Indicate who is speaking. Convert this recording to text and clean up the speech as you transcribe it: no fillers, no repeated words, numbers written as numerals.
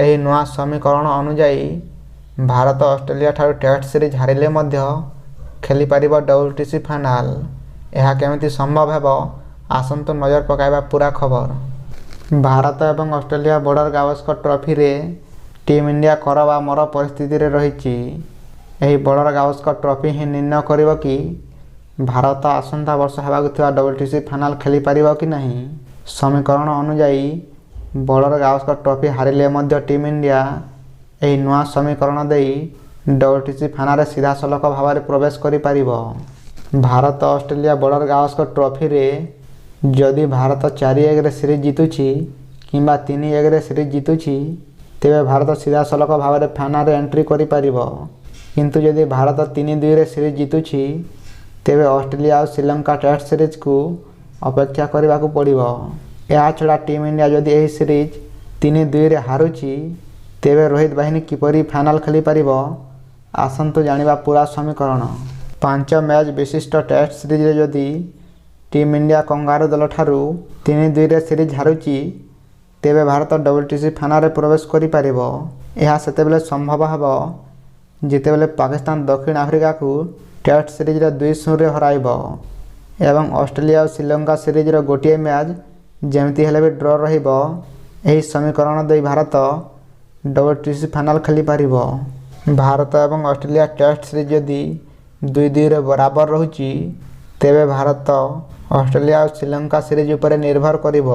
Speaker 1: ଏହି ନୂଆ ସମୀକରଣ ଅନୁଯାୟୀ ଭାରତ ଅଷ୍ଟ୍ରେଲିଆ ଠାରୁ ଟେଷ୍ଟ ସିରିଜ୍ ହାରିଲେ ମଧ୍ୟ ଖେଳିପାରିବ ଡବ୍ଲ୍ୟୁଟିସି ଫାଇନାଲ। ଏହା କେମିତି ସମ୍ଭବ ହେବ, ଆସନ୍ତୁ ନଜର ପକାଇବା ପୂରା ଖବର। ଭାରତ ଏବଂ ଅଷ୍ଟ୍ରେଲିଆ ବର୍ଡର ଗାଭାସ୍କର ଟ୍ରଫିରେ ଟିମ୍ ଇଣ୍ଡିଆ କର ବା ମର ପରିସ୍ଥିତିରେ ରହିଛି। ଏହି ବର୍ଡର ଗାଭାସ୍କର ଟ୍ରଫି ହିଁ ନିର୍ଣ୍ଣୟ କରିବ କି ଭାରତ ଆସନ୍ତା ବର୍ଷ ହେବାକୁ ଥିବା ଡବ୍ଲ୍ୟୁଟିସି ଫାଇନାଲ ଖେଳିପାରିବ କି ନାହିଁ। ସମୀକରଣ ଅନୁଯାୟୀ ବର୍ଡର ଗାଭାସ୍କର ଟ୍ରଫି ହାରିଲେ ମଧ୍ୟ ଟିମ୍ ଇଣ୍ଡିଆ ଏହି ନୂଆ ସମୀକରଣ ଦେଇ ଡବ୍ଲ୍ୟୁଟିସି ଫାଇନାଲରେ ସିଧାସଳଖ ଭାବରେ ପ୍ରବେଶ କରିପାରିବ। ଭାରତ ଅଷ୍ଟ୍ରେଲିଆ ବର୍ଡର ଗାଭାସ୍କର ଟ୍ରଫିରେ ଯଦି ଭାରତ 4-1ରେ ସିରିଜ୍ ଜିତୁଛି କିମ୍ବା 3-1ରେ ସିରିଜ୍ ଜିତୁଛି, ତେବେ ଭାରତ ସିଧାସଳଖ ଭାବରେ ଫାଇନାଲରେ ଏଣ୍ଟ୍ରି କରିପାରିବ। କିନ୍ତୁ ଯଦି ଭାରତ 3-2ରେ ସିରିଜ୍ ଜିତୁଛି, ତେବେ ଅଷ୍ଟ୍ରେଲିଆ ଆଉ ଶ୍ରୀଲଙ୍କା ଟେଷ୍ଟ ସିରିଜକୁ ଅପେକ୍ଷା କରିବାକୁ ପଡ଼ିବ। ଏହାଛଡ଼ା ଟିମ୍ ଇଣ୍ଡିଆ ଯଦି ଏହି ସିରିଜ୍ 3-2ରେ ହାରୁଛି, ତେବେ ରୋହିତ ବାହିନୀ କିପରି ଫାଇନାଲ ଖେଳିପାରିବ, ଆସନ୍ତୁ ଜାଣିବା ପୂରା ସମୀକରଣ। 5 ମ୍ୟାଚ୍ ବିଶିଷ୍ଟ ଟେଷ୍ଟ ସିରିଜରେ ଯଦି ଟିମ୍ ଇଣ୍ଡିଆ କଙ୍ଗାରୁ ଦଳଠାରୁ 3-2ରେ ସିରିଜ୍ ହାରୁଛି, ତେବେ ଭାରତ ଡବ୍ଲ୍ୟୁଟିସି ଫାଇନାଲରେ ପ୍ରବେଶ କରିପାରିବ। ଏହା ସେତେବେଳେ ସମ୍ଭବ ହେବ ଯେତେବେଳେ ପାକିସ୍ତାନ ଦକ୍ଷିଣ ଆଫ୍ରିକାକୁ ଟେଷ୍ଟ ସିରିଜରେ 2-0ରେ ହରାଇବ ଏବଂ ଅଷ୍ଟ୍ରେଲିଆ ଓ ଶ୍ରୀଲଙ୍କା ସିରିଜର ଗୋଟିଏ ମ୍ୟାଚ୍ ଯେମିତି ହେଲେ ବି ଡ୍ର ରହିବ। ଏହି ସମୀକରଣ ଦେଇ ଭାରତ ଡବ୍ଲ୍ୟୁଟିସି ଫାଇନାଲ ଖେଳିପାରିବ। ଭାରତ ଏବଂ ଅଷ୍ଟ୍ରେଲିଆ ଟେଷ୍ଟ ସିରିଜ୍ ଯଦି 2-2ରେ ବରାବର ରହୁଛି, ତେବେ ଭାରତ ଅଷ୍ଟ୍ରେଲିଆ ଓ ଶ୍ରୀଲଙ୍କା ସିରିଜ୍ ଉପରେ ନିର୍ଭର କରିବ।